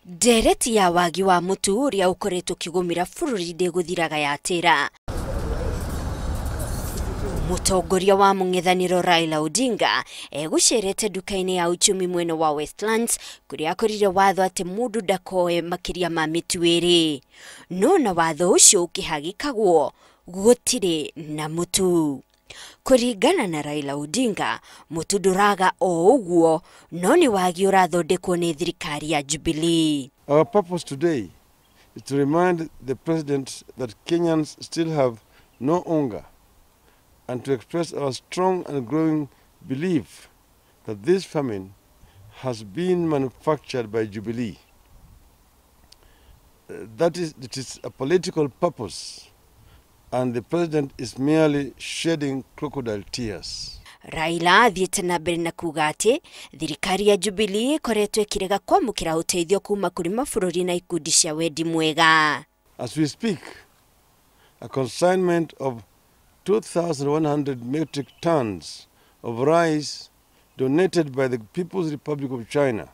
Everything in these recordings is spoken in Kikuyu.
Ndereti ya wagi wa mũtu ũrĩa ũkoretwo ũkĩgũmĩra bũrũri ndĩgũthiraga yatĩra. Mũtongoria wa mũng'ethanĩro Raila Odinga egũcerete nduka-inĩ ya uchumi mwena wa Westlands kũrĩa akorire watho atĩ mũndũ ndakoe makĩria ma mĩtu ĩrĩ. No na watho ũcio ũkĩhagĩkagwo gũtirĩ na mũtu. Kũringana na Raila Odinga, mũtu ndũraga o ũguo no nĩ wagi ũrathondekwo nĩ thirikari ya Jubilee. Our purpose today is to remind the president that Kenyans still have no unga and to express our strong and growing belief that this famine has been manufactured by Jubilee. That is, it is a political purpose, and the president is merely shedding crocodile tears. Raila athiĩte na mbere na kuga atĩ thirikari ya Jubilee ĩkoretwo ĩkĩrega kwamũkĩra ũteithio kuma kũrĩ mabũrũri na ikundi cia wendi mwega. As we speak, a consignment of 2,100 metric tons of rice donated by the People's Republic of China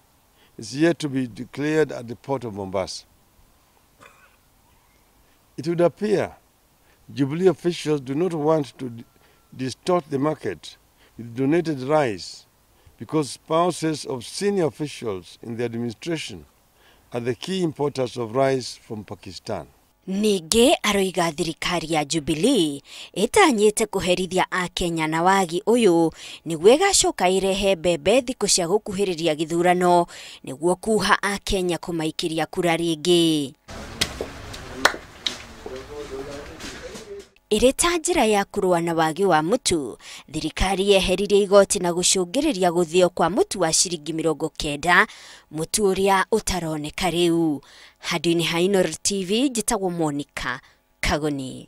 is yet to be declared at the port of Mombasa. It would appear Jubilee officials do not want to distort the market with donated rice because spouses of senior officials in the administration are the key importers of rice from Pakistan. Ningĩ aroiga thirikari ya Jubilee ĩtanyĩte kũherithia akenya na wagi ũyũ nĩguo ĩgacoka ĩrehe mbembe thikũ cia gũkuhĩrĩria gĩthurano nĩguo kuha akenya kũmaikĩria kura rĩngĩ. Ĩrĩ ta njĩra ya kũrũa na wagi wa mũtu, thirikari yeheririe igoti na gũcũngĩrĩria gũthĩo kwa mũtu wa ciringi 90, mũtu ũrĩa ũtaroneka rĩu. Handũ-inĩ ha Inooro TV, njĩtagwo Monica Kagoni.